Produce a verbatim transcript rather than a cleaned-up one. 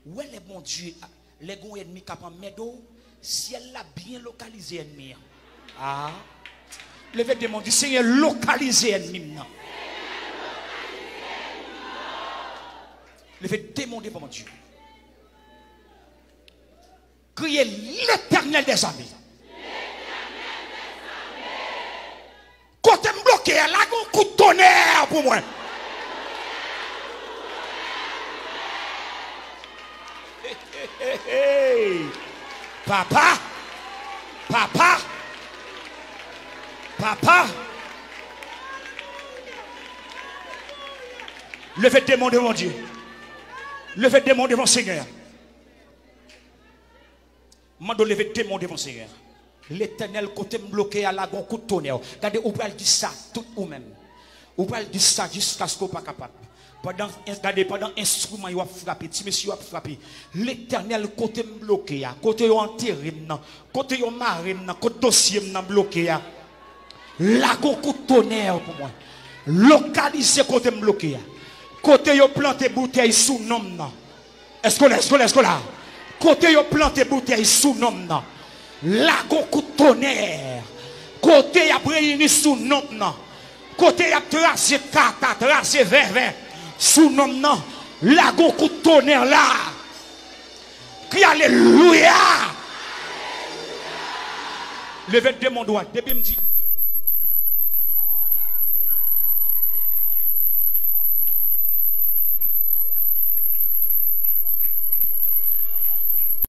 Ou wè lè Bondye, lè gon ènmi k ap anmède w, syèl la byen lokalize ènmi an. Ah. Leve de men w, di, Senyè, lokalize ènmi m nan. Leve de men w devan Bondye. Kriye Letènèl dèzame. Kote m bloke a, lage yon kout tonè pou mwen. Papa, papa, papa. Leve de men w devan Bondye. Leve de men w devan Senyè a. Mande w leve de men w devan Senyè a. Letènèl, kote m bloke a, lage yon kout tonè. Gade, ou pral di sa, tout ou menm. Ou pral di sa jiskaske w pa kapab. Pandan, gade, pandan enstriman yo ap frape, ti mesye yo ap frape. Letènèl, kote m bloke a, kote yo antere m nan, kote yo mare m nan, kote dosye m nan bloke a. Lage yon kout tonè pou mwen. Lokalize kote m bloke a. Kote yo plante boutèy sou non m nan. Èske w la, èske w la, èske w la? Kote yo plante boutèy sou non m nan. Lage yon kout tonè. Kote y ap reyini sou non m nan. Kote y ap traze kata, traze vèvè sou non m nan. Lage yon kout tonè la. Kri alelouya. Leve de men w dwat. Depi m di